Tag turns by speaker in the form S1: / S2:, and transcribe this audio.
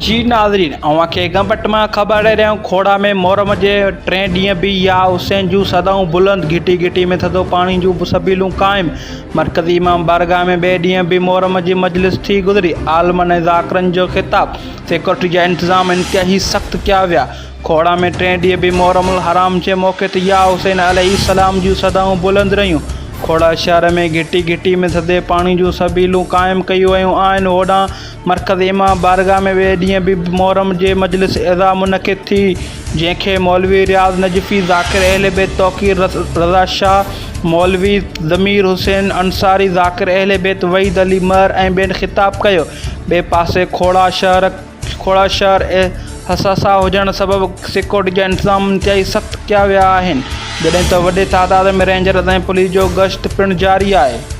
S1: جي ناظرين اوهان کي گمبٽ مان خبر ڏئي رهيا آهيون کوڙا ۾ محرم جي ٽئين ڏينهن به يا حسين جون صدائون بلند گهٽي گهٽي ۾ ٿڌو پاڻي جون سبيلون قائم مرڪزي امام بارگاهه ۾ ٻئي ڏينهن به محرم جي مجلس ٿي گذري عالمن ۽ ذاڪرن جو خطاب سيڪيورٽي جا انتظام انتهائي سخت ڪيا ويا کوڙا ۾ ٽئين ڏينهن به محرم الحرام جي موقعي تي يا حسين عليه السلام جون صدائون بلند رهيون. کوڙا شهر ۾ گهٽي گهٽي ۾ ٿڌي پاڻي جون سبيلون قائم ڪيون ويون آهن. هوڏانهن مرڪزي امام بارگاهه ۾ ٻئي ڏينهن به محرم جي مجلس عزا منعقد ٿي، جنهن کي مولوي رياض نجفي، ذاڪر اهل بيت توقير رضا شاهه، مولوي ضمير حسين انصاري، ذاڪر اهل بيت وحيد علي مهر ۽ ٻين خطاب ڪيو. ٻئي پاسي کوڙا شهر. کوڙا شهر حساسا هجڻ سبب سيڪيورٽي جا انتظام انتهائي سخت ڪيا ويا آهن، جڏهن ته وڏي تعداد ۾ رينجرز ۽ پوليس جو گشت پڻ جاري آهي.